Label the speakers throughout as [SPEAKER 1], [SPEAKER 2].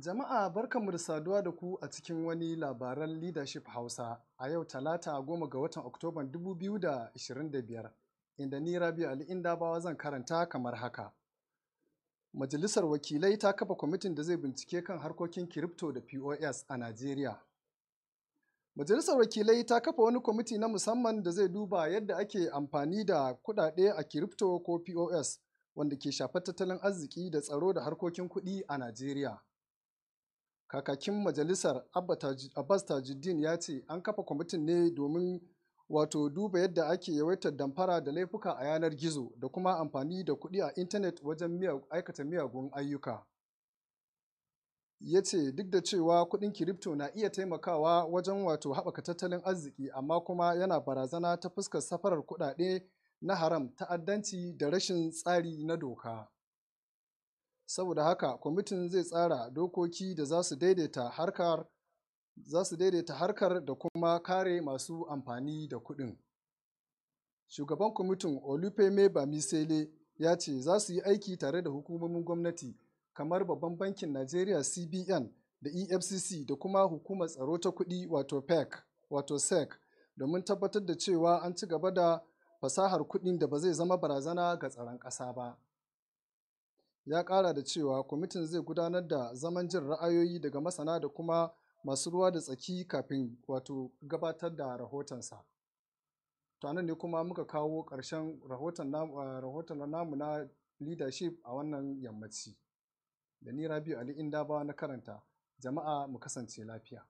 [SPEAKER 1] Jama'a, barkanmu da saduwa da ku a cikin wani labaran Leadership Hausa a yau Talata, 10 ga watan Oktoban 2025, inda ni Rabiu Ali Indabawa zan karanta kamar haka. Majalisar Wakilai ta kafa kwamitin da zai bincike kan harkokin crypto da POS a Najeriya. Majalisar Wakilai ta kafa wani kwamiti na musamman da zai duba yadda ake amfani da kuɗaɗe a crypto ko POS, wanda ke shafar tattalin arziki da tsaro da harkokin kuɗi a Najeriya. Kakakin majalisar, Abbas Tajuddin, ya ce an kafa kwamitin ne domin wato duba yadda ake yawaitar damfara da laifuka a yanar gizo da kuma amfani da kuɗi a intanet wajen aikata miyagun ayyuka. Ya ce duk da cewa kuɗin crypto na iya taimakawa wajen wato haɓaka tattalin arziki, amma kuma yana barazana ta fuskar safarar kuɗaɗe na haram, ta'addanci da rashin tsari na doka. Saboda haka kwamitin zai tsara dokoki da za su daidaita harkar da kuma kare masu amfani da kuɗin. Shugaban kwamitin, Olufemi Bamisele, ya ce za su yi aiki tare da hukumomin gwamnati kamar Babban Bankin Najeriya CBN da EFCC da kuma Hukumar Tsaro ta Kuɗi, wato PEC, wato SEC, domin tabbatar da cewa an ci gaba da fasahar kuɗin da ba zai zama barazana ga tsaron ƙasa ba. Ya ƙara da cewa kwamitin zai gudanar da zaman jin ra'ayoyi daga masana da kuma masu ruwa da tsaki kafin wato gabatar da rahotonsa. To, nan ne kuma muka kawo ƙarshen rahoton namu na Leadership a wannan yammaci. Da ni Rabiu Ali Indabawa na karanta. Jama'a, mu kasance lafiya.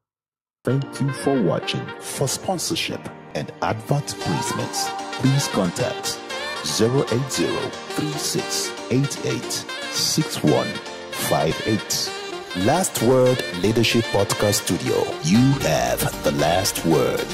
[SPEAKER 2] Thank you for watching. For sponsorship and advert placements, please contact 08036886158. Last Word Leadership Podcast Studio. You have the last word.